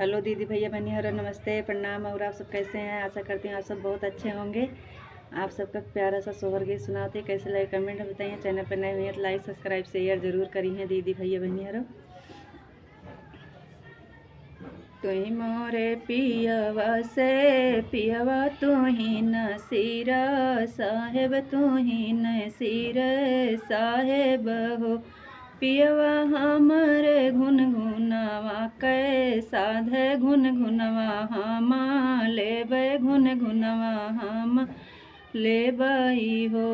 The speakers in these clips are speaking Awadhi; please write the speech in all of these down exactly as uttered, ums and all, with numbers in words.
हेलो दीदी भैया बहनी हरो, नमस्ते, प्रणाम। और आप सब कैसे हैं? आशा करती हूँ आप सब बहुत अच्छे होंगे। आप सबका प्यारा सा सोहर गीत सुनाते, कैसे लगे कमेंट में बताइए। चैनल पर नए हुए हैं तो लाइक सब्सक्राइब शेयर जरूर करी हैं दीदी भैया बहनी हरो। तुही मोरे पियवा से पियवा तुही नसीरा साहेब, तुही नसीर साहेब हो। पियवा हमरे घुनघुनवा के साधे घुनघुनवा हम लेबे घुनघुनवा हम लेबई हो।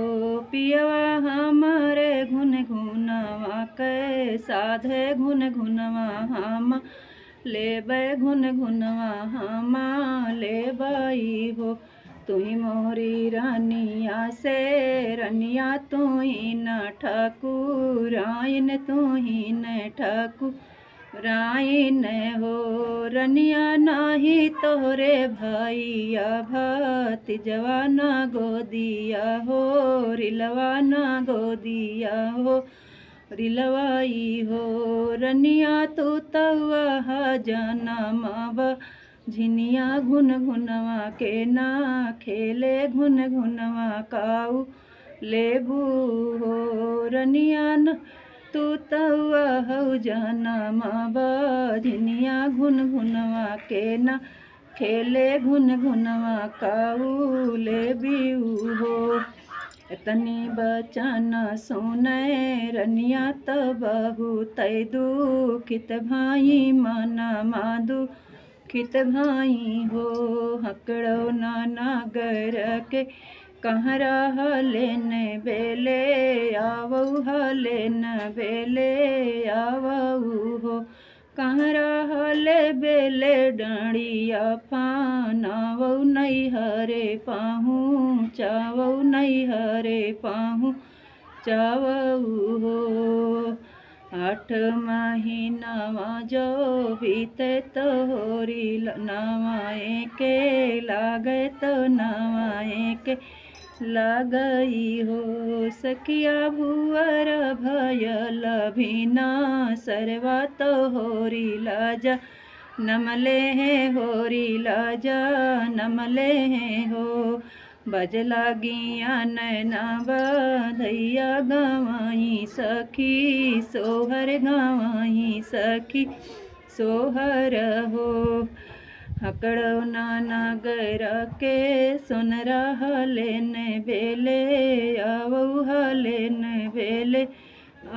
पियवा हमरे घुनघुनवा के साधे घुनघुनवा हम लेबे घुनघुनवा हम लेबई हो। तुही मोरी रनिया से रनिया तुही न ठकुराइन तुही न ठकुराइन हो। रनिया नाही तोहरे भैया भतीजवा न गोदिया हो रिलवा न गोदिया हो। रिलवाई हो रनिया तू तउआ हा जनमवा झिनिया घुनघुनवा के ना खेले घुनघुनवा काऊ लेबू हो। रनिया न तू तउआ हऊ जनमवा झिनिया घुनघुनवा के ना खेले घुनघुनवा काऊ लेबू हो। एतनी बचन सुने रनिया त बहुत दुखित भाई मनमा दुखित भाई हो। हकड़ो ना नागर के कहरा हलेन बेले आवऊ हलेन बेले आवऊ हो। कहरा हले बेले डंडिया फानावऊ नैहरे पाहूँ चावऊ नैहरे पाहूँ चावऊ हो। आठ महीनावा जो बीते तो होरी ल-, नवाए के लागे तो नवाए के लागई हो। सखिया भुअर भयल बिना सरवा तो होरी लाजा नमले हैं होरी लाजा नमले हैं हो। बजला गिया नैना बधैया गवाई सखी सोहर गवाई सखी सोहर हो। हकड़ो ना नागर के सोनरा हलेन बेले आवऊ हलेन बेले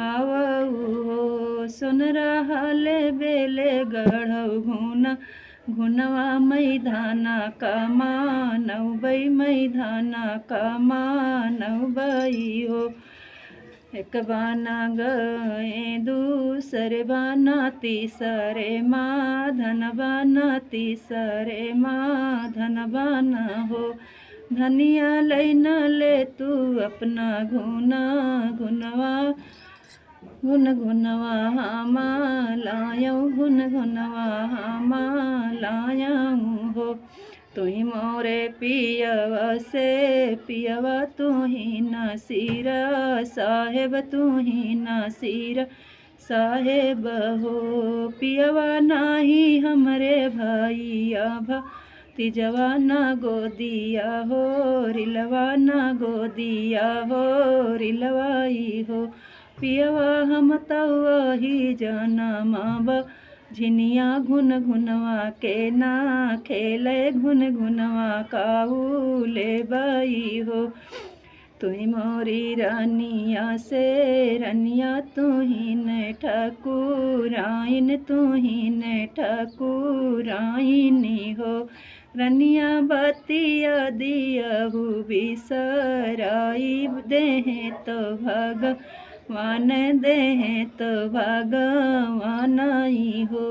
आवऊ हो। सोनरा हले बेले गढ़ऊ घुना घुनवा मैदाना कमानऊ बई मैदाना कमानऊ बई हो। एक बाना गए दूसरे बाना तीसरे माँ धन बाना तीसरे माँ धन बाना हो। धनिया लैना ले तू अपना घुना घुनवा घुनघुनवा हमा लायऊ घुनघुनवा हमा लायऊ हो। तुही मोरे पियवा से पियवा तुही नसीरा साहेब तुही नसीरा साहेब हो। पियवा नाही हमरे भैया भतीजवा ना गोदिया हो रिलवा ना गोदिया हो रिलवाई हो। पियवा हम तवही जनमवा झिनिया घुनघुनवा के ना खेले घुनघुनवा काऊ लेबई हो। तुही मोरी रनिया से रनिया तुही न ठकुराइन तुही न ठकुराइन हो। रनिया बतिया दियहु बिसराई देहे तो भगवान देहे तो भगवान आई हो।